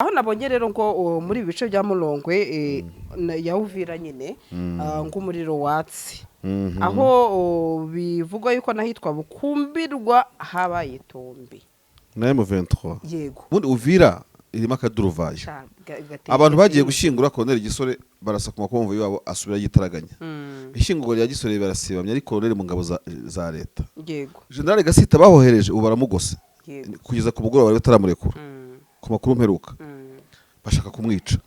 Aho nabonye rero ngo muri ibi bice bya Murongwe ya Uvira nyine, ngo umuriro watse, aho bivugwa yuko n'ahitwa Bukumbirwa habaye tombe. Na M23. Yego. Ubundi Uvira irimo akaduruvayo. Sha, gateye Abantu bagiye byinshi. gushyingura Colonel Gisore, barasa ku makomvu yabo, asubira yitaraganya. Ishyingurwa rya Gisore barasibamye, ari colonel mu ngabo za leta. General Gasita bahohereje ubu baramugose. Kugeza ku mugoroba bari bataramurekura. Ku makuru mperuka, bashaka kumwica.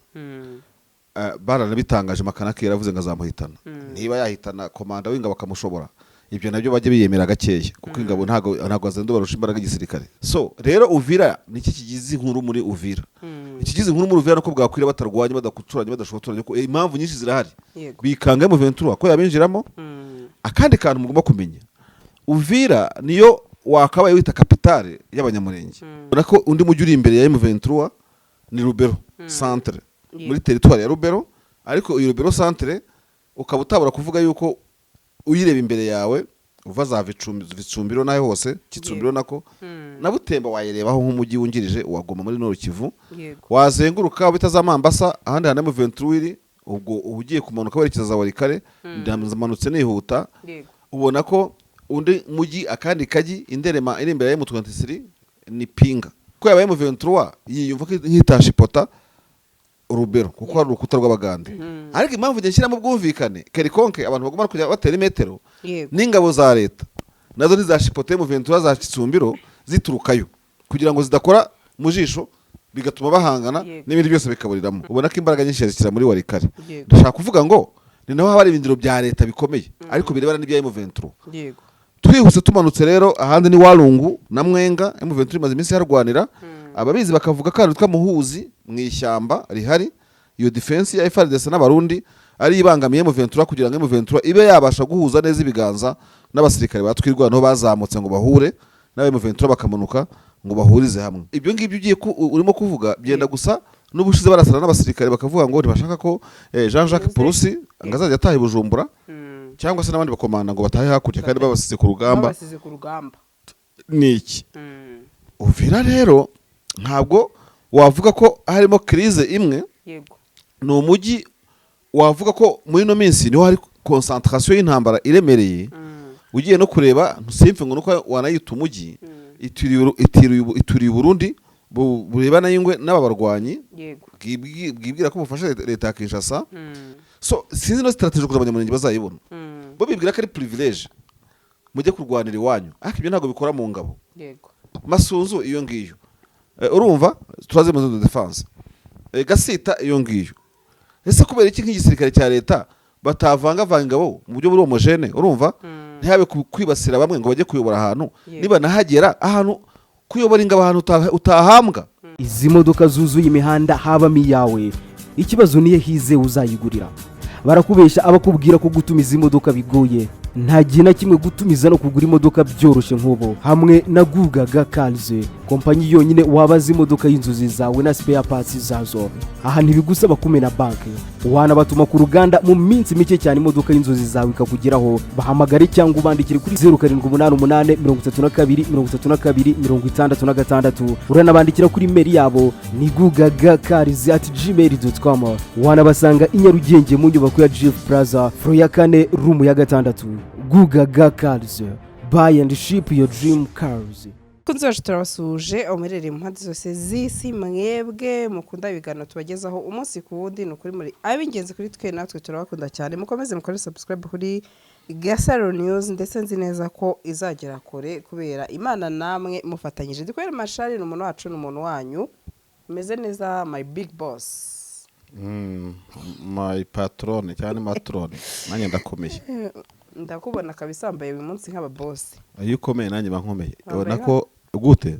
Baranabitangaje, Makanaki yaravuze ngo azamuhitana. Niba yahitana komanda w'ingabo akamushobora, ibyo nabyo bajye biyemera gakeya, kuko ingabo ntago azenda barusha imbaraga igisirikare. So rero Uvira niki kigize inkuru muri Uvira? Ikigize inkuru muri Uvira nuko bwakwira batarwanye, badakuturanye, badashotoranye, ko impamvu nyinshi zirahari. Bikanga M23 ko yabinjiramo. Akandi kantu mugomba kumenya, Uvira niyo wakabaye wita capitale y'Abanyamurenge. Ubona ko undi mujyi uri imbere ya M23 ni Rubero centre, muri territoire ya Rubero. Ariko iyo Rubero centre ukaba utabura kuvuga yuko uyireba imbere yawe uva za Vicumbi, Vicumbiro naho hose, Kitsumbiro nako, na Butemba wayirebaho nk'umujyi wungirije wa Goma muri Nord Kivu. Wazenguruka bita za Mambasa, ahandi hantu M23 iri, ubwo uba ugiye kumanuka werekeza za Walikale. Ndamanutse nihuta. Ubona ko undi mujyi, akandi kajyi inderema iri imbere ya M23 ni Pinga, ko yabaye M23 yiyumva ko nk'itashipota Rubero, kuko hari urukuta rw'Abagande. Ariko impamvu njye nshyiramo ubwumvikane quelconque, abantu bagomba kujya batera imetero n'ingabo za leta nazo ntizashipote M23 za Kitsumbiro ziturukayo, kugira ngo zidakora mu jisho bigatuma bahangana n'ibindi byose bikaburiramo. Ubona ko imbaraga nyinshi yazishyira muri Walikale. Ndashaka kuvuga ngo ni naho haba hari ibindiro bya leta bikomeye, ariko birebana n'ibya M23. Twihuse tumanutse rero, ahandi ni Warungu na Mwenga. M23 imaze iminsi iharwanira. Ababizi bakavuga ko ahantu Muhuzi mu ishyamba rihari, iyo defense ya FARDC n'Abarundi ari ibangamiye M23, kugira ngo M23 ibe yabasha guhuza neza ibiganza n'abasirikare batwirwanaho bazamutse ngo bahure n'aba M23, bakamanuka ngo bahurize hamwe. Ibyo ngibyo ugiye urimo kuvuga byenda gusa n'ubushize barasana n'abasirikare, bakavuga ngo ntibashaka ko Jean Jacques Purusi ngo azajya ataha i Bujumbura, cyangwa se n'abandi bakomanda ngo batahe hakurya kandi babasize ku rugamba. Babasize ku rugamba. Ni iki? Uvira rero ntabwo wavuga ko harimo crise imwe. Ni umujyi wavuga ko muri ino minsi niho hari concentration y'intambara iremereye. Ugiye no kureba, simfe ngo nuko wanayita umujyi, ituriye Burundi, burebana y'ingwe n'aba barwanyi bwibwira ko bufasha leta ya Kinshasa. So sinzi no strategy kugira Abanyamurenge bazayibona. Bo bibwira ko ari privilege, mujye kurwanira iwanyu, ariko ibyo ntabwo bikora mu ngabo. Masunzu iyo ngiyo, urumva turazi mu de défense, Gasita iyo ngiyo. Ese kubera iki nk'igisirikare cya leta batavangavanga ingabo mu buryo buri homogène, urumva, ntihabe kwibasira bamwe ngo bajye kuyobora ahantu, niba nahagera ahantu kuyobora ingabo ahantu utahambwa? Izi modoka zuzuye imihanda habamo iyawe? Ikibazo niyo hize uzayigurira. Barakubeshya abakubwira ko gutumiza imodoka bigoye. Nta gihe na kimwe gutumiza no kugura imodoka byoroshye nk'ubu hamwe na Gugaga Cars, kompanyi yonyine wabaza imodoka y'inzozi zawe na spare parts zazo. Aha ntibigusaba kumena banki, wanabatuma ku ruganda, mu minsi mike cyane imodoka y'inzozi zawe ikakugeraho. Bahamagare cyangwa ubandikire kuri 0788 32 32 66. Uranabandikira kuri email yabo ni gugagacars@gmail.com. Wanabasanga i Nyarugenge mu nyubako ya GF Plaza, floor ya kane, room ya gatandatu. Gugaga Cars, buy and ship your dream cars. Bakunzi bacu, turabasuhuje aho muherereye mu mpande zose z'isi. Mwebwe mukunda ibiganiro tubagezaho umunsi ku wundi, ni ukuri muri ab'ingenzi kuri twe, natwe turabakunda cyane. Mukomeze mukore subscribe kuri Gasaro News, ndetse nzi neza ko izagera kure kubera Imana namwe mufatanyije. Ndi kubera Mashari, ni umuntu wacu, ni umuntu wanyu. Umeze neza, my big boss? My patrone cyangwa matrone, nanjye ndakomeye. Ndakubona kabisa, wambaye uyu munsi nk'ababosi. Iyo ukomeye nanjye mba nkomeye. Wambaye Ubona ko gute?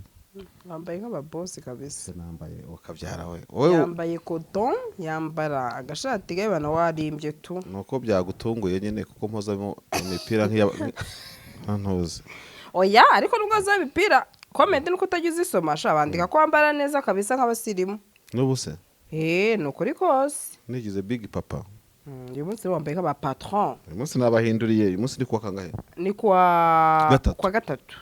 Wambaye nk'ababosi kabisa. Nambaye ukabyara we wowe. Yambaye coton, yambara agashati gabana, warimbye tu. Nuko byagutunguye nyine, kuko mpozamo imipira nk'iya ntuzi. Oya, ariko nubwo za mipira, comment nuko utajya uzisoma sha, bandika ko wambara neza kabisa nk'abasirimu. N'ubu se? Eh, ni ukuri kose. Nigize big papa. Uyu munsi wambaye nk'aba patron. Uyu munsi nabahinduriye. Uyu munsi ni kuwa kangahe? Ni kuwa Gatatu. Kuwa gatatu.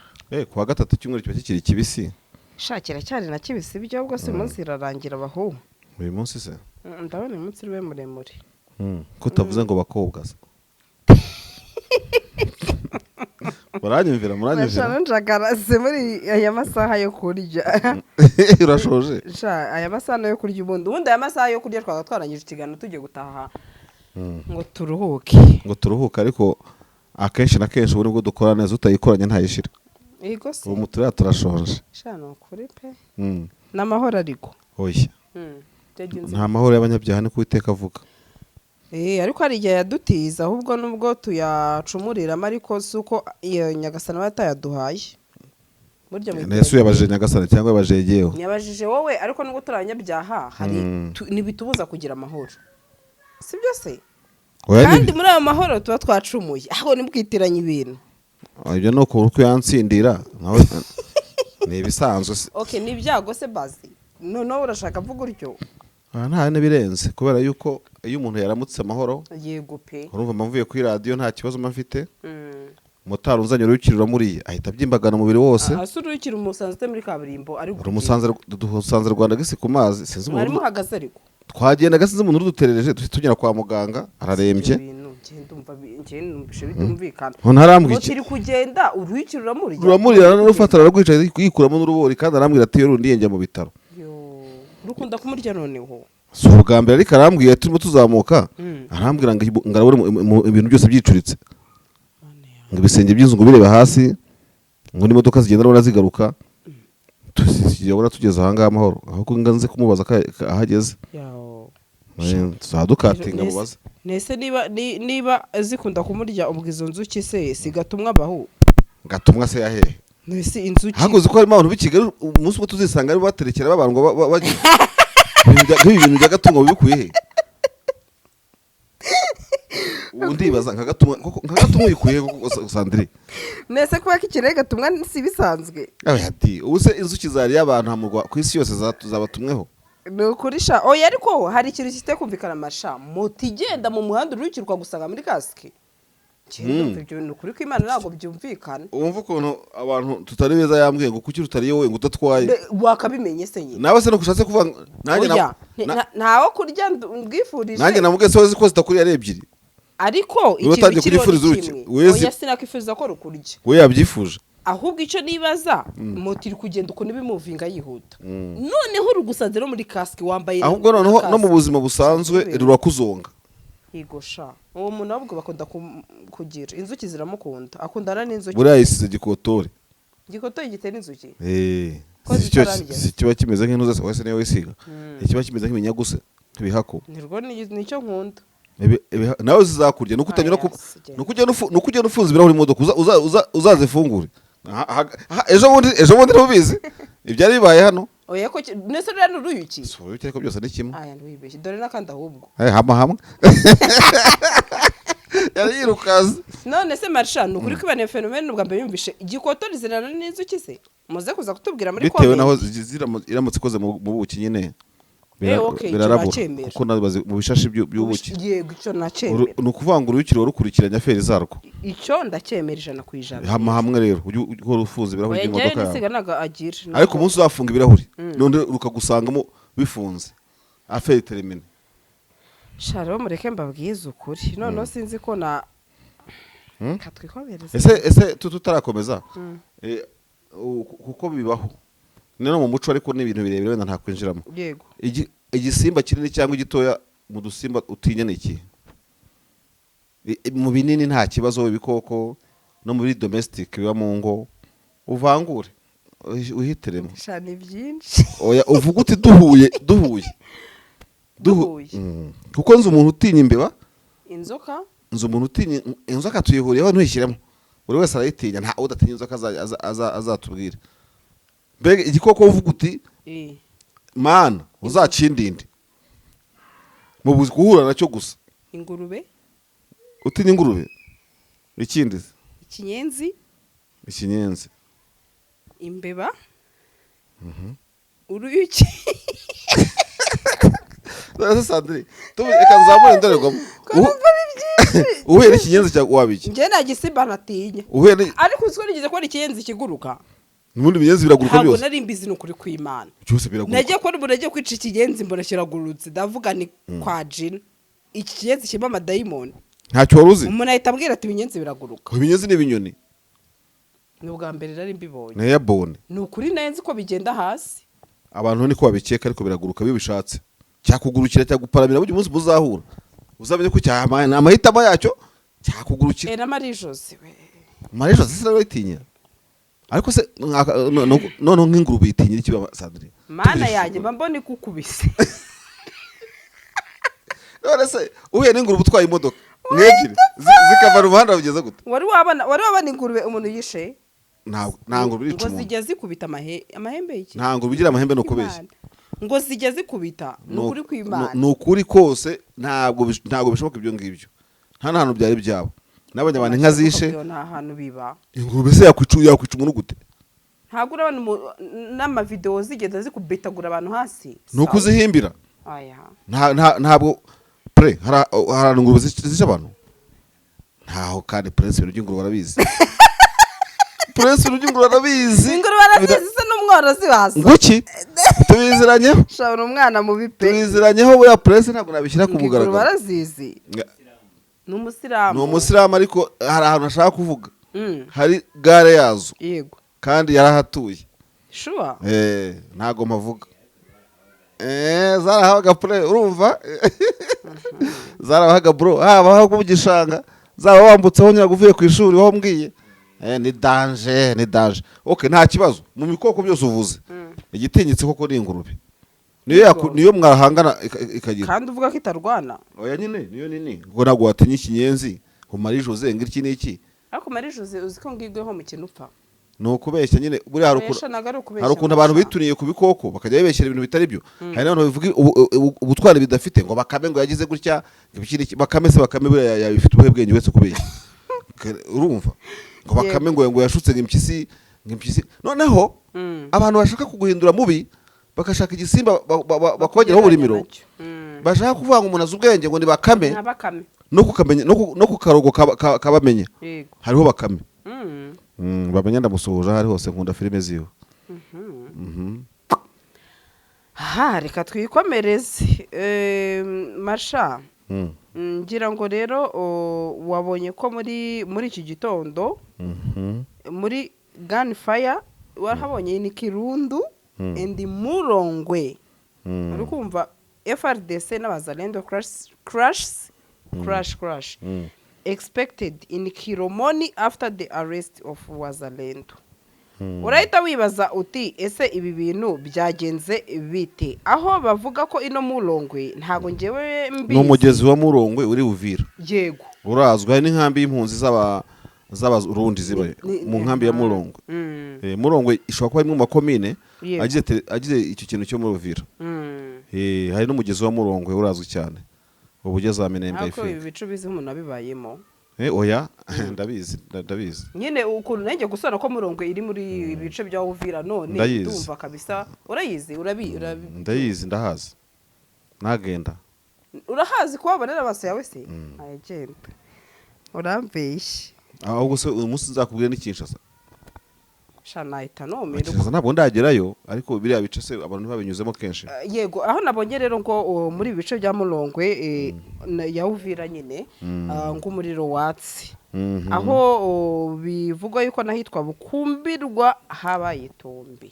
Kuwa gatatu, icyumweru kiba kikiri kibisi. Shakira cyari na kibisi byo ubwo si umunsi irarangira bahu. Uyu munsi se? Ndabona uyu munsi uri muremure. Ko utavuze ngo bakobwa se? Muranyumvira, muranyumvira. Bashana njagarase muri aya masaha yo kurya. Urashoje. Sha, aya masaha yo kurya, ubundi aya masaha yo kurya twaba twarangije ikiganiro, tugiye gutaha ngo turuhuke. Ngo turuhuke, ariko akenshi na kenshi ubu nibwo dukora neza, utayikoranye ntayishira. Yego se. Ubu muturiya turashonje. Sha, ni ukuri pe. N'amahoro ariko. Oya. Byagenze. Nta mahoro y'abanyabyaha, niko Uwiteka avuga. Ariko hari igihe yadutiza, ahubwo nubwo tuyacumuriramo, ariko si uko iyo Nyagasani aba atayaduhaye burya mu Ese uyabajije Nyagasani cyangwa yabajije yewe? Ntiyabajije wowe, ariko nubwo turi abanyabyaha hari ntibitubuza kugira amahoro, si byo se? Oya, kandi muri ayo mahoro tuba twacumuye, aho ntibwitiranye ibintu. Ibyo ni ukuntu kuyansindira nawe ni ibisanzwe se. Okay, ni ibyago se bazi, noneho urashaka mvuga utyo? Aha nta n'ibirenze, kubera yuko iyo umuntu yaramutse amahoro, Yego pe. urumva mba mvuye kuri radiyo, nta kibazo mba mfite. Motari unzanye urukiri uramuriye, ahita abyimbagana umubiri wose. Hasi urukiri umusanze ute muri kaburimbo ari Uri umusanze, dusanze Rwanda gisi ku mazi, sinzi mwari umuntu. Muhagaze ariko? Twagendaga, sinzi umuntu uduterereje, duhita tugera kwa muganga ararembye. Ibyo bintu njye ndumva njye numvishe bitumvikana. None arambwira Moto iki? iri kugenda, urukiri uramurya. Ruramurira, ararufata, ararwica, yikuramo n'urubori, kandi arambwira ati: "Iyo rundi njya mu bitaro." Yo, rukunda kumurya noneho. Si ubwa mbere, ariko arambwiye turimo tuzamuka, arambwira ngo arabona ibintu byose byicuritse, Mana yanjye. ngo ibisenge by'inzu ngo bireba hasi, ngo n'imodoka zigenda urabona zigaruka. Tugera tugeze ahangaha amahoro, ahubwo ngo nze kumubaza ko aho ageze. Yawo. Tuzadukatinga mubaze. Nese niba niba zikunda kumurya, ubwo izo nzuki se sigatumwa abahu? Gatumwa se yahehe? Nese inzuki. Ahubwo uzi ko harimo abantu b'i Kigali, umunsi umwe tuzisanga aribo baterekera babantu ngo nk'ibi bintu bya gatungo bibikuye he? Ubu ndibaza nka gatumwa koko, nka gatumwa uyikuye he koko, Sandrine? Nese kuba ko ikirere gatumwa si bisanzwe? Abe ati ubu se inzuki zariye abantu hamurwa ku isi yose zabatumweho? Ni ukuri sha. Oya, ariko hari ikintu kitari kumvikana masha, moto igenda mu muhanda, urukiri ukagusanga muri kasike. Njye ndumva ibyo ni ukuri ko Imana ntabwo byumvikana. Wumva ukuntu abantu tutari beza, yambwiye ngo kuki rutariye wowe ngo udatwaye. Wakabimenye se nyine? Nawe se nukushatse kuvuga nanjye Oya, ntawo kurya mbwifurije. Nanjye namubwiye se wowe ko zitakuriye ari ebyiri. Ariko Niba ikintu utangiye kiriho kuryifuriza ni uruki, kimwe. Oya, sinakwifuza ko rukurya. We yabyifuje. Ahubwo icyo nibaza, moto iri kugenda ukuntu ibimuvinga yihuta, noneho rugusanze no muri kasike wambaye Ahubwo noneho na no mu kasike. buzima busanzwe rurakuzonga. Yego sha, uwo muntu ahubwo bakunda kugira inzuki ziramukunda, akundana n'inzuki. Buriya yisize gikotore. Gikotoye gitera inzuki. Eh, Ko si cyo zitararya. Si kiba kimeze nk'intuza se wese niyo wisiga, ikiba kimeze nk'ibinyaguse, nk'ibihako. Nirwo nicyo nkunda. Nawe zizakurya nuko utanyura ku Aya, si nuko ugenda ufunze ibirahuri imodoka, uzazifungure. Aha, ejo bundi ntubizi ibyari bibaye hano. Oya, ko nese ruriya ni uruyuki? Si uruyuki, ariko byose ni kimwe. Aya, ntiwibeshye, dore n'akandi ahubwo. Eh, hama hamwe yari yirukanse. None se marisha, ni ukuri kwibana phénomène ubwa mbere yumvishe igikotori zirana n'inzuki se? Muze kuza kutubwira muri Bitewe naho comment. iramutse ikoze mu buki nyine, Okay, icyo birarabura. nacyemera. Kuko nazo mu bishashi by'ubuki. Yego, icyo nacyemera. Ni ukuvuga ngo uruyuki ruba rukurikiranya affaires zarwo. Icyo ndacyemera 100%. Hama hamwe rero ujye uhora ufunze ibirahuri Oya, njyewe by'imodoka yawe. nisiga ntabwo agira. Ariko umunsi uzafunga ibirahuri none rukagusangamo bifunze, affaire terminée. Sha, rero mureke mbabwize ukuri, noneho sinzi ko na katwikomereze. Ese tutarakomeza, kuko bibaho ni no mu muco, ariko ni ibintu birebire wenda ntakwinjiramo. Yego. Igisimba kinini cyangwa igitoya mu dusimba utinya ni iki? Mu binini nta kibazo, ibikoko no muri domestic biba mu ngo, uvangure uhitiremo. Sha, ni byinshi. Oya, uvuga uti duhuye. Duhuye. Kuko nzi umuntu utinya imbeba. Inzoka. Nzi umuntu utinya inzoka, tuyihuriyeho, ntuyishyiremo, buri wese arayitinya, nta udatinya inzoka azatubwira. Mbega igikoko uvuga uti "Mana uzacindinde mu guhura nacyo gusa"? Ingurube. Utinya ingurube, ikindi se? Ikinyenzi. Ikinyenzi. Imbeba, uruyuki. Ese Sandrine, reka nzamure indorerwamo. Ko numva ari byinshi. Uhuye n'ikinyenzi cya waba iki? Njye nta gisimba natinya. Uhuye Ariko uzi ko nigeze kubona ikinyenzi kiguruka? N'ubundi ibinyenzi biraguruka Ntabwo byose. nari mbizi, ni ukuri kw'Imana. Byose biraguruka. Nagiye kubona umuntu agiye kwica ikigenzi, mbona kiragurutse, ndavuga ni kwa jina, iki kigenzi kirimo amadayimoni. Ntacyo wari uzi? Umuntu ahita ambwira ati: "Ibinyenzi biraguruka." Ibinyenzi ni ibinyoni. Ni ubwa mbere nari mbibonye. Ni airborne. Ni ukuri, nayo nzi ko bigenda hasi. Abantu niko babikeka, ariko biraguruka iyo bishatse. Cyakugurukira, cyaguparamira. Burya umunsi muzahura uzamenye ko cyamaye ni amahitamo yacyo, cyakugurukira. Na Marie Jose we. Marie Jose sinabitinya, ariko se noneho nk'ingurube yitinyira iki, Sandrine? Mana yanjye, mba mbona ikukubise. None se uhuye n'ingurube utwaye imodoka nk'ebyiri zikava mu muhanda, bugeze gute? Wari wabona ingurube umuntu yishe? Ntabwo, nta ngurube irica Ngo umuntu. zijya zikubita amahembe y'iki? Nta ngurube igira amahembe, ni ukubeshya. Imana. Ngo zijya zikubita, ni ukuri kw'Imana. Ni ukuri kose, ntabwo bishoboka ibyo ngibyo. Nta n'ahantu byari byabo n'abanyabana inka zishe. Nta hantu biba. Ingurube se yakwica umuntu gute? Ntabwo urabona n'amavidewo zigenda zikubitagura abantu hasi? Ni ukuzihimbira. Aya. Ntabwo pre hari ahantu ingurube zica abantu, ntaho. Kandi Prince ibintu by'ingurube arabizi, Prince ibintu by'ingurube arabizi. Ingurube arazizi se n'umworozi wazo? Ngo iki? Tubiziranyeho. Shabona umwana mubi pe. Tubiziranyeho buriya Prince, ntabwo nabishyira ku Ngo ingurube mugaragaro. arazizi, ni umusilamu. Ni umusilamu, ariko hari ahantu ashaka kuvuga. Hari gare yazo. Kandi yarahatuye. Sure. Ntabwo mpavuga. Zarahabaga pure, urumva, zarahabaga bro, haba aho mu gishanga, zaba wambutseho nyirago uvuye ku ishuri wambwiye. Ni danger, ni danger. Okay, nta kibazo. Mu bikoko byose uvuze, igitinyitse koko ni ingurube. Niyo niyo mwahangana ikagira. Kandi uvuga ko itarwana. Oya nyine, niyo nini, kuko ntabwo watinya ikinyenzi ngo Marie Jose ngo iki n'iki. Ariko Marie Jose, uzi ko ngigweho mukino upfa? Ni ukubeshya nyine. Buriya hari ukuntu Ubesha, ntabwo ari ukubeshya, hari ukuntu abantu Masha. bituniye ku bikoko bakajya bibeshyera ibintu bitari byo. Hari n'abantu babivuga ubutwari bidafite, ngo Bakame ngo yagize gutya, ngo iki n'iki. Bakame se, Bakame buriya yabifite ubuhe bwenge uretse kubeshya? Urumva ngo Bakame ngo yashutse ngo impyisi, ngo impyisi. Noneho abantu bashaka kuguhindura mubi bagashaka igisimba bakongeraho uburimiro. Nacyo. Bashaka kuvuga ngo umuntu azi ubwenge ngo ni Bakame. Nka Bakame. No kukamenya no ku karogo kabamenye. Hariho Bakame. Bamenya ndamusuhuje aho ari hose, nkunda filime ziwe. Aha reka twikomereze. Masha, ngira ngo rero wabonye ko muri iki gitondo muri gunfire warahabonye, ni Kirundu and Murongwe. Uri kumva FARDC n'Abazalendo crash crash crash crash expected in Kiromoni after the arrest of Wazalendo. Urahita wibaza uti: "Ese ibi bintu byagenze bite?" Aho bavuga ko ino Murongwe, ntabwo ngewe mbizi. Ni umugezi wa Murongwe uri Uvira. Urazwi, hari n'inkambi y'impunzi z'Abarundi ziba mu nkambi ya Murongwe. Murongwe ishobora kuba imwe mu makomine agize icyo kintu cyo muri Uvira. Hari n'umugezi wa Murongwe urazwi cyane ubu ugeze za Minembwe. Ariko ibi Ifinga. bice ubizi nk'umuntu wabibayemo? Oya, ndabizi, ndabizi. Nyine ukuntu nanjye gusora ko Murongwe iri muri ibice bya Uvira none. Ndayizi. Ndumva kabisa urayizi, urabi Ndayizi, ndahazi, nagenda. Urahazi kuhabona n'amaso yawe se? Ayagenda, urambeshye. Ahubwo se uyu munsi nzakubwira ni Kinshasa. Sha, nahita numirwa. Kinshasa ntabwo ndagerayo, ariko biriya bice se abantu ntibabinyuzemo kenshi? Yego, aho nabonye rero ngo muri ibi bice bya Murongwe ya Uvira nyine, ngo umuriro watse, aho bivugwa yuko n'ahitwa Bukumbirwa habaye itumbi.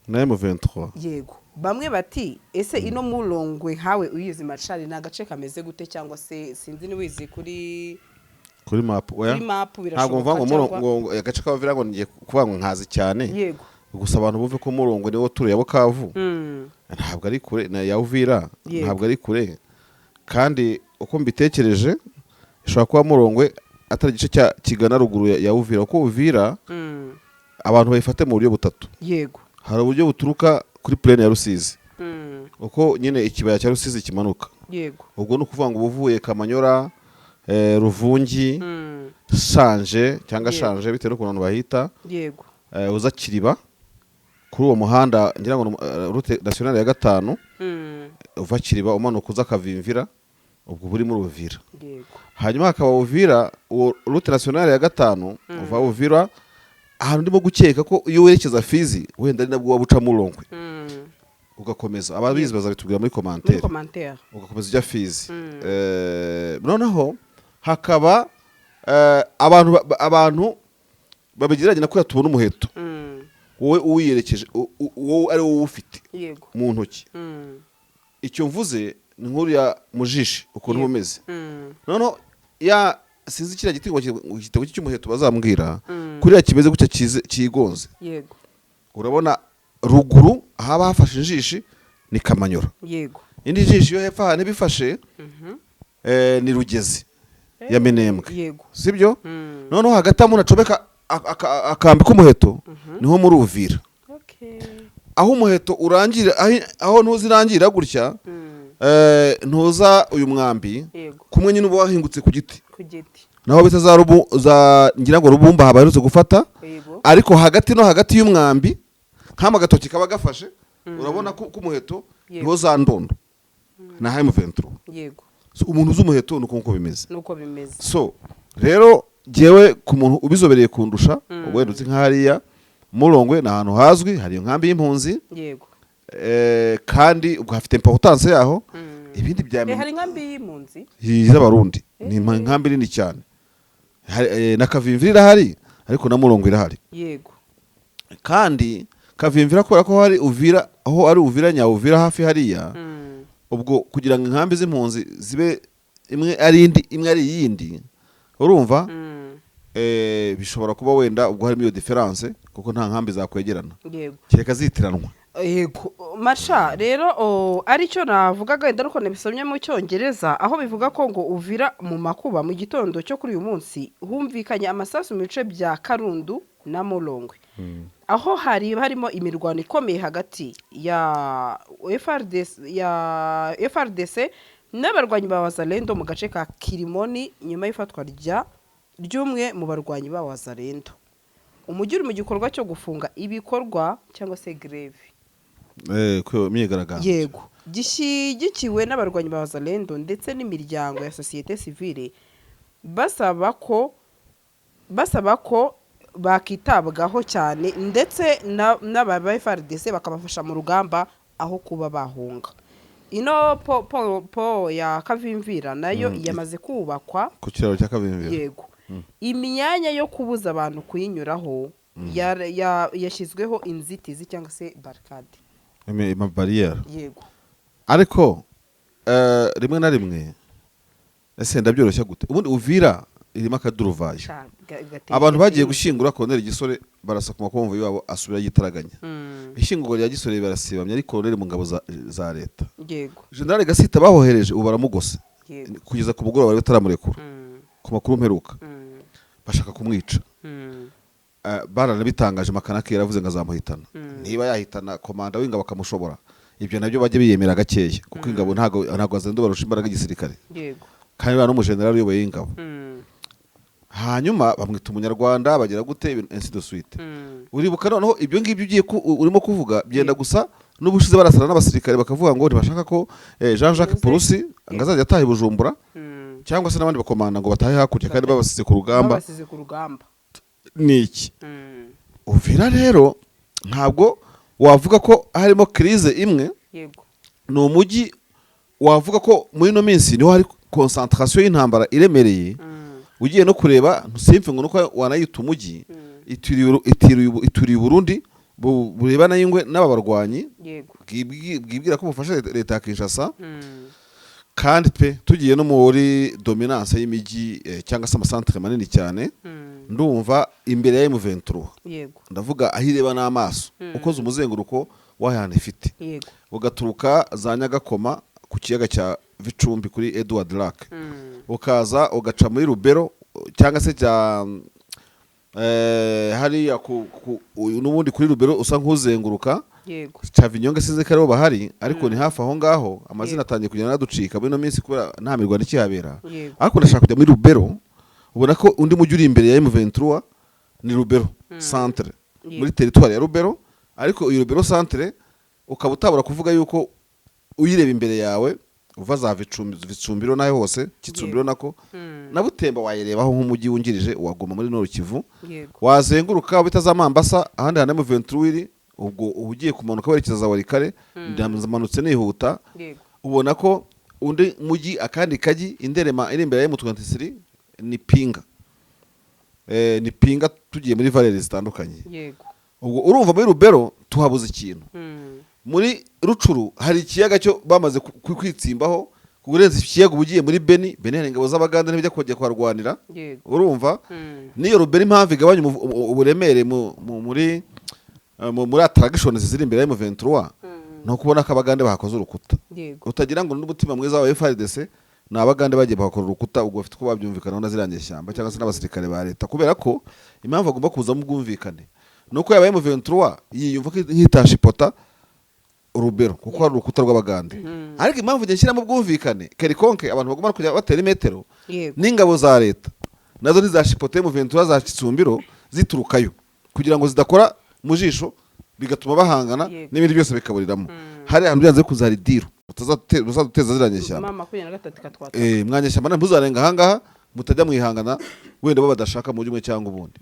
Na M23. Yego, bamwe bati: "Ese ino Murongwe nkawe uyizi macari, ni agace kameze gute?" Cyangwa se sinzi niwizi kuri Kuri map, oya. Kuri map. Ntabwo Birashoboka mvuga ngo cyangwa ngo agace ka Uvira ngo ngiye kuvuga ngo nkazi cyane. Gusa abantu bumve ko Murongwe niwo turi ya Bukavu. Ntabwo ari kure na ya Uvira. Ntabwo ari kure, kandi uko mbitekereje ishobora kuba Murongwe atari igice cya kigana ruguru ya Uvira, kuko Uvira abantu bayifate mu buryo butatu. Hari uburyo buturuka kuri plaine ya Rusizi, uko nyine ikibaya cya Rusizi kimanuka. Ubwo ni ukuvuga ngo uba uvuye Kamanyora, Ruvungi, Shanje cyangwa Shanje, bitewe n'ukuntu abantu bahita, uza Kiriba kuri uwo muhanda, ngira ngo ni route nationale ya gatanu. Uva Kiriba umanuka uza Kavimvira, ubwo buri muri Uvira. Hanyuma hakaba Uvira, uwo route nationale ya gatanu uva Uvira. Ahantu ndimo gukeka ko iyo werekeza Fizi, wenda ari nabwo waba uca Murongwe, ugakomeza, ababizi bazabitubwira muri Muri commentaire. Commentaire. Ugakomeza ujya Fizi. Noneho hakaba abantu babigereranya na kuriya tubona umuheto, wowe uwiyerekeje, wowe ari wowe ufite mu ntoki. Icyo mvuze ni nk'uriya mujishi ukuntu uba umeze. Noneho ya sinzi kiriya giti ngo igitego cy'umuheto bazambwira, kuriya kimeze gutya cyigonze. Urabona ruguru ahaba hafashe injishi ni Kamanyora. Indi jishi yo hepfo ahantu ibifashe ni Rugezi ya Minembwe. Sibyo? Noneho hagati aho umuntu acomeka akambi k'umuheto niho muri Uvira. Aho umuheto urangira, aho ntuzirangira gutya, ntuza uyu mwambi kumwe nyine uba wahingutse ku giti. Ku giti. Naho bita za rubu za ngira ngo Rubumba baherutse gufata. Ariko hagati no hagati y'umwambi nk'ama gatoki kaba gafashe, urabona ko k'umuheto niho za Ndondo na M23. So, umuntu uzi umuheto ni uko nguko bimeze. Nuko bimeze. So rero jyewe ku muntu ubizobereye kundusha, wenda uzi nk'hariya Murongwe ni ahantu hazwi hari inkambi y'impunzi. Kandi ubwo hafite importance yaho. Ibindi bya Hari inkambi y'impunzi? Z'Abarundi ni inkambi nini cyane. Na Kavimvira irahari, ariko na Murongwe irahari. Kandi Kavimvira kubera ko hari Uvira, aho ari Uvira nya Uvira hafi hariya, ubwo kugira ngo inkambi z'impunzi zibe imwe ari indi, imwe ari iyindi, urumva, bishobora kuba wenda ubwo harimo iyo différence, kuko nta nkambi zakwegerana, kereka zitiranwa. Yego marsha rero aricyo navugaga wenda ariko nabisomye mu Cyongereza, aho bivuga ko ngo Uvira mu makuba. Mu gitondo cyo kuri uyu munsi humvikanye amasasu mu bice bya Karundu na Murongwe, aho hari harimo imirwano ikomeye hagati ya FRDC, ya FRDC n'abarwanyi ba Wazalendo mu gace ka Kirimoni, nyuma y'ifatwa ry'umwe mu barwanyi ba Wazalendo. Umujyi uri mu gikorwa cyo gufunga ibikorwa cyangwa se grève. Imyigaragambyo. Yego, gishyigikiwe n'abarwanyi ba Wazalendo ndetse n'imiryango ya sosiyete sivile, basaba ko bakitabwaho cyane, ndetse n'aba ba FARDC bakabafasha mu rugamba aho kuba bahunga. Ino po ya Kavimvira nayo yamaze kubakwa. Ku kiraro cya Kavimvira. Yego, imyanya yo kubuza abantu kuyinyuraho yashyizweho inzitizi cyangwa se barricade. Amabariyeri. Yego. Ariko rimwe na rimwe, ese ndabyoroshya gute? Ubundi Uvira irimo akaduruvayo. Sha, Abantu bagiye gushyingura Koloneli Gisore, barasa ku makomvu iwabo, asubira yitaraganya. Ishyingurwa rya Gisore barasibamye, ari koloneli mu ngabo za leta. General Gasita bahohereje ubu baramugose. Kugeza ku mugoroba bari bataramurekura. Ku makuru mperuka bashaka kumwica. Baranabitangaje, Makanaki yaravuze ngo azamuhitana. Niba yahitana komanda w'ingabo akamushobora, ibyo nabyo bajye biyemera gakeya, kuko ingabo ntabwo Wazalendo barusha imbaraga igisirikare. Kandi bana n'umujenerali uyoboye ingabo. Hanyuma bamwita Umunyarwanda, bagira gute, ibintu ainsi de suite. Uribuka noneho ibyo ngibyo ugiye urimo kuvuga byenda gusa n'ubushize barasana n'abasirikare, bakavuga ngo ntibashaka ko Jean Jacques Purusi ngo azajya ataha i Bujumbura, cyangwa se n'abandi bakomanda ngo batahe hakurya, kandi babasize ku rugamba. Babasize ku rugamba. Ni iki? Uvira rero ntabwo wavuga ko harimo crise imwe. Ni umujyi wavuga ko muri ino minsi niho hari concentration y'intambara iremereye. Ugiye no kureba, simfe ngo nuko wanayita umujyi, ituriye Burundi, burebana y'ingwe n'aba barwanyi bwibwira ko bufasha leta ya Kinshasa. Kandi pe tugiye no muri dominance y'imijyi, cyangwa se amasantere manini cyane, ndumva imbere ya M23, ndavuga aho ireba n'amaso, ukoze umuzenguruko w'ahantu ifite, ugaturuka za Nyagakoma ku kiyaga cya Vicumbi kuri Edward Lake, ukaza ugaca muri Rubero cyangwa se cya hariya uyu n'ubundi kuri Rubero usa nk'uzenguruka, Cyavinyonga, sinzi ko ariho bahari, ariko ni hafi aho ngaho. Amazina atangiye kugenda aducika muri ino minsi kubera nta mirwano ikihabera. Ariko ndashaka kujya muri Rubero, ubona ko undi mujyi uri imbere ya M23 ni Rubero centre, muri territoire ya Rubero. Ariko uyu Rubero centre ukaba utabura kuvuga yuko uyireba imbere yawe Uva za Vicumbiro naho hose, Kitsumbiro nako, na Butembo wayirebaho nk'umujyi wungirije wa Goma muri Nord Kivu. Wazenguruka bita za Mambasa, ahandi hantu M23 iri, ubwo uba ugiye kumanuka werekeza za Walikale. Ndamanutse nihuta. Ubona ko undi mujyi, akandi kajyi inderema iri imbere ya M23 ni Pinga. Ni Pinga, tugiye muri valeurs zitandukanye. Ubwo urumva muri Rubero tuhabuze ikintu. Muri Rutshuru hari ikiyaga cyo bamaze kwitsimbaho. Urenze ikiyaga uba ugiye muri Beni. Beni hari ingabo z'Abagande, ntibijya kujya kuharwanira. Urumva niyo Rubero impamvu igabanya uburemere muri attraction ziri imbere ya M23, ni ukubona ko Abagande bahakoze urukuta. Utagira ngo n'umutima mwiza wa FARDC, ni Abagande bagiye bahakora urukuta. Ubwo bafite uko babyumvikanaho na ziriya nyeshyamba cyangwa se n'abasirikare ba leta, kubera ko impamvu agomba kuzamo ubwumvikane ni uko yaba M23 yiyumva ko nk'itasha Rubero kuko hari urukuta rw'Abagande. Ariko impamvu njye nshyiramo ubwumvikane quelconque, abantu bagomba kujya batera imetero n'ingabo za leta nazo ntizashipote M23 za Kitsumbiro ziturukayo, kugira ngo zidakora mu jisho bigatuma bahangana n'ibindi byose bikaburiramo. Hari ahantu byanze bikunze hari deal mutazaduteza ziriya nyeshyamba. Mama 23 ikatwata. Mwanyeshyamba ntimuzarenga ahangaha, mutajya mwihangana wenda bo badashaka mu buryo bumwe cyangwa ubundi.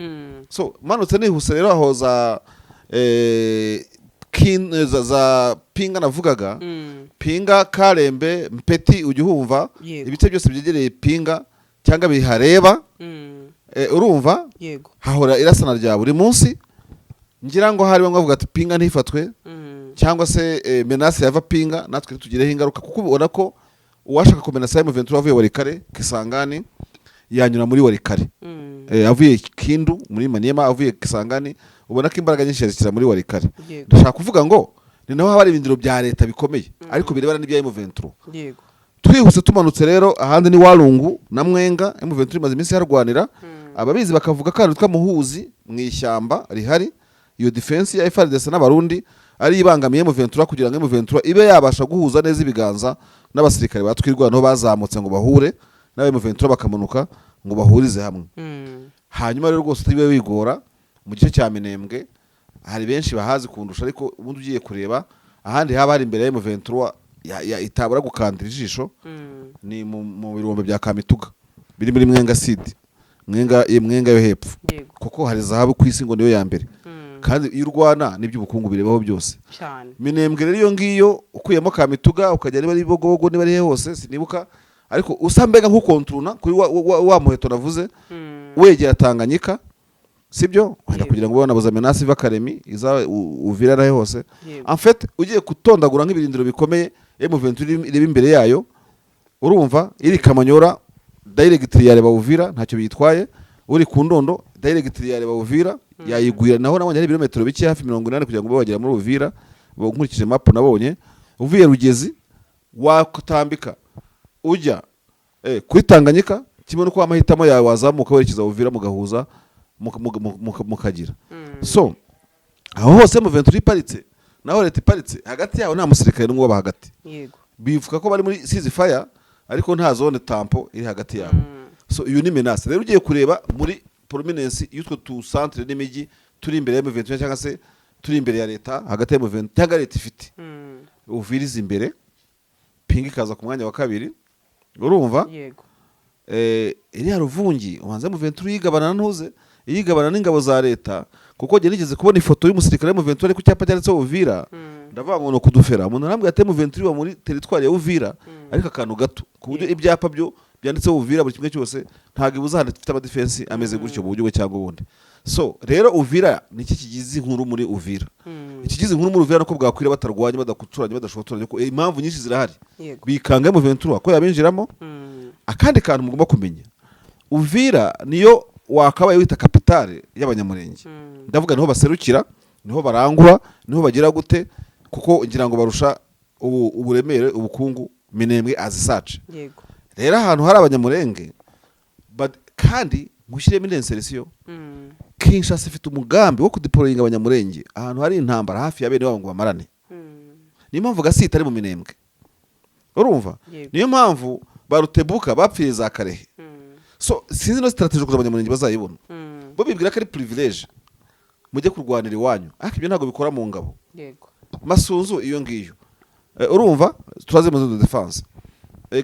So manutse nihuse rero, aho za za Pinga navugaga, Pinga, Karembe, Mpeti, ujya uhumva ibice byose byegereye Pinga cyangwa bihareba. Urumva hahora irasana rya buri munsi. Ngira ngo hari bamwe bavuga ati Pinga ntifatwe cyangwa se menace yava Pinga natwe ntitugireho ingaruka, kuko ubona ko uwashaka kumenaça M23 avuye Walikale, Kisangani, yanyura muri Walikale. Avuye Kindu muri Maniema, avuye Kisangani, ubona ko imbaraga nyinshi yazishyira muri Walikale. Ndashaka kuvuga ngo ni naho haba hari ibindiro bya leta bikomeye, ariko birebana n'ibya M23. Twihuse tumanutse rero, ahandi ni Walungu na Mwenga. M23 imaze iminsi iharwanira. Ababizi bakavuga ko ahantu Muhuzi mu ishyamba rihari, iyo defense ya FARDC n'Abarundi ari ibangamiye M23, kugira ngo M23 ibe yabasha guhuza neza ibiganza n'abasirikare batwirwanaho bazamutse ngo bahure n'aba M23, bakamanuka ngo bahurize hamwe. Hanyuma rero rwose utibe wigora mu gice cya Minembwe, hari benshi bahazi kundusha, ariko ubundi ugiye kureba ahandi haba hari imbere ya M23 itabura gukandira ijisho, ni mu birombe bya Kamituga biri muri Mwenga Sud, Mwenga, Mwenga yo hepfo, kuko hari zahabu ku isi ngo niyo ya mbere. Kandi iyo urwana n'iby'ubukungu birebaho byose. Minembwe rero iyo ngiyo ukuyemo Kamituga, ukajya niba ari Bibogobogo, niba ari he hose sinibuka, ariko usa mbega nk'ukonturuna kuri wa muheto navuze, wegera Tanganyika, sibyo wenda, kugira ngo ubone wanabuza menace iva Karemi iza Uvira nahe hose. En fait ugiye gutondagura nk'ibirindiro bikomeye M23 ireba imbere yayo, urumva iri Kamanyora directly yareba Uvira, ntacyo biyitwaye. Uri ku Ndondo directly yareba Uvira, yayigwira. Naho nabonye ari ibirometero bike, hafi 80 kugira ngo ube wagera muri Uvira, nkurikije map nabonye. Uvuye Rugezi wakutambika ujya kuri Tanganyika, kimwe nuko amahitamo yawe wazamuka werekeza Uvira, mugahuza mukagira. So aho hose M23 iparitse, naho leta iparitse, hagati yaho nta musirikare n'umwe uba hagati. Bivuga ko bari muri ceasefire, ariko nta zone tampon iri hagati yabo. So iyo ni menace rero. Ugiye kureba muri prominence y'utwo tu centre n'imijyi turi imbere ya M23 cyangwa se turi imbere ya leta, hagati ya M23 cyangwa leta ifite, Uvira iza imbere, Pinga ikaza ku mwanya wa kabiri, urumva? Iriya Ruvungi ubanza M23 yigabana ntuze yigabana n'ingabo za leta, kuko njye nigeze kubona ifoto y'umusirikare M23 ari ku cyapa cyanditseho Uvira. Ndavuga ngo ni ukudufera. Umuntu arambwira ati M23 iba muri teritwari ya Uvira, ariko akantu gato ku buryo ibyapa byo byanditseho Uvira, buri kimwe cyose, ntabwo ibuza ahantu ifite amadefense ameze gutyo mu buryo bumwe cyangwa ubundi. So rero Uvira ni iki kigize inkuru muri Uvira? Ikigize inkuru muri Uvira nuko bwakwira batarwanye, badakuturanye, badashotoranye, ko impamvu nyinshi zirahari. Bikanga M23 ko yabinjiramo. Akandi kantu mugomba kumenya, Uvira niyo wakabaye wita capitale y'Abanyamurenge. Ndavuga niho baserukira, niho barangura, niho bagira gute, kuko ngira ngo barusha uburemere ubukungu Minembwe azisace. Rero ahantu hari Abanyamurenge kandi ngushyiremo inserisiyo, Kinshasa ifite umugambi wo kudeployinga Abanyamurenge ahantu hari intambara hafi ya bene wabo ngo bamarane. Niyo mpamvu Gasita ari mu Minembwe, urumva? Niyo mpamvu ba Rutebuka bapfiriye za Karehe. So sinzi no strategy kugira Abanyamurenge bazayibona. Bo bibwira ko ari privilege, mujye kurwanira iwanyu, ariko ibyo ntabwo bikora mu ngabo. Masunzu iyo ngiyo, urumva troisième zone de défense.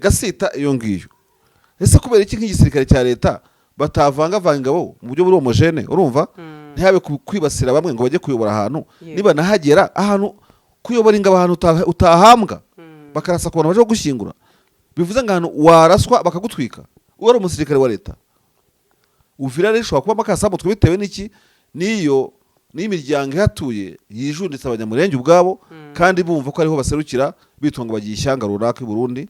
Gasita iyo ngiyo. Ese kubera iki nk'igisirikare cya leta batavangavanga ingabo mu buryo buri homogène, urumva, ntihabe kwibasira bamwe ngo bajye kuyobora ahantu, niba nahagera ahantu kuyobora ingabo ahantu utahambwa, bakarasa ku bantu baje gushyingura, bivuze ngo ahantu waraswa bakagutwika wari umusirikare wa leta? Uvira rero ishobora kubamo akasamutwe bitewe n'iki? N'iyo n'imiryango ihatuye yijunditse Abanyamurenge ubwabo, kandi bumva ko ariho baserukira, bitwa ngo bagiye ishyanga runaka i Burundi,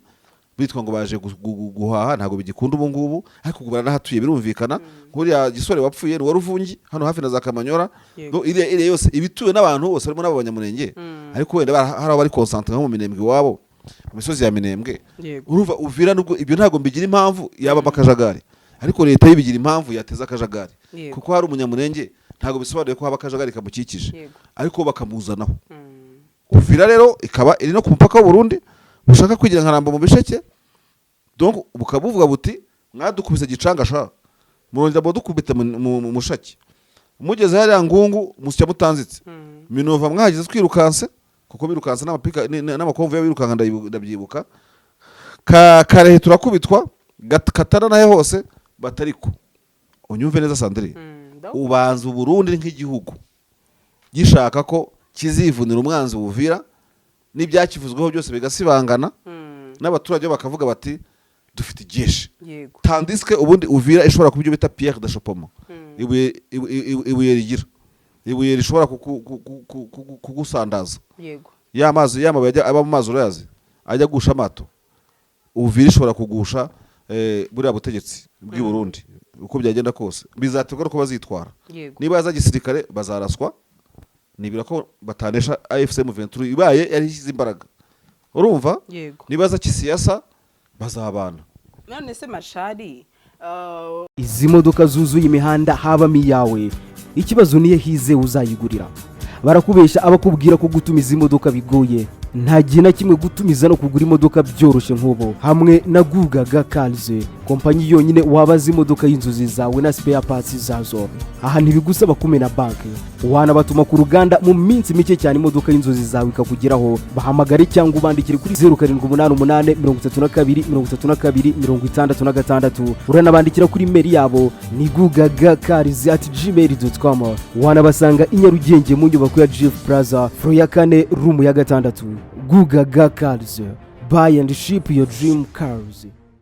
bitwa ngo baje guhaha. Ntabwo bigikunda ubu ngubu, ariko ubu baranahatuye, birumvikana. Nk'uriya gisore wapfuye ni uwa Ruvungi, hano hafi na za Kamanyora. No, iriya yose ibituwe n'abantu bose harimo n'abo Banyamurenge, ariko wenda hari aho bari concentré nko mu Minembwe iwabo, mu misozi ya Minembwe. Urumva, Uvira nubwo ibyo ntabwo mbigira impamvu yabamo akajagari, ariko leta yibigira impamvu yateza akajagari. Kuko hari Umunyamurenge ntabwo bisobanuye ko haba akajagari kamukikije, ariko bakamuzanaho. Uvira rero ikaba iri no ku mupaka w'u Burundi bushaka kwigira nka Rambo mu bisheke. Donc bukaba buvuga buti: "Mwadukubise gicanga sha, murongera mudukubita mu mushaki, mugeze hariya Ngungu musya mutanzitse." Minova mwahageze twirukanse, kuko birukanse n'amapika n'amakomvu y'abirukanka, ndabyibuka. Karehe turakubitwa, Katana nahe hose batariko. Unyumve neza, Sandrine. Ubanza Uburundi nk'igihugu gishaka ko kizivunira umwanzi Buvira, n'ibyakivuzweho byose bigasibangana, n'abaturage bakavuga bati: "Dufite igeshi." Tandis que ubundi Uvira ishobora kuba ibyo bita pierre d'achoppement, ibuye rigira ibuye rishobora kugusandaza. Ya mazi, ya mabuye ajya aba mu mazi, urayazi, ajya agusha amato. Uvira ishobora kugusha buriya butegetsi bw'i Burundi. Uko byagenda kose bizaterwa nuko bazitwara. Niba yaza gisirikare bazaraswa, nibira ko batanesha AFC M23 ibaye yari ishyize imbaraga, urumva? Yego. Niba yaza kisiyasa bazabana. None se mashari, Izi modoka zuzuye imihanda habamo iyawe? Ikibazo niyo hize uzayigurira. Barakubesha abakubwira ko gutumiza imodoka bigoye. Nta gihe na kimwe gutumiza no kugura imodoka byoroshye nk'ubu hamwe na Gugaga Cars, kompanyi yonyine wabaza imodoka y'inzozi zawe na spare parts zazo. Aha ntibigusaba kumena banki, wanabatuma ku ruganda, mu minsi mike cyane imodoka y'inzozi zawe ikakugeraho. Bahamagare cyangwa ubandikire kuri 0788 32 32 66. Uranabandikira kuri email yabo ni gugagacars@gmail.com. Wanabasanga i Nyarugenge mu nyubako ya Jifu Plaza, floor ya kane, room ya gatandatu. Gugaga Cars, buy and ship your dream cars.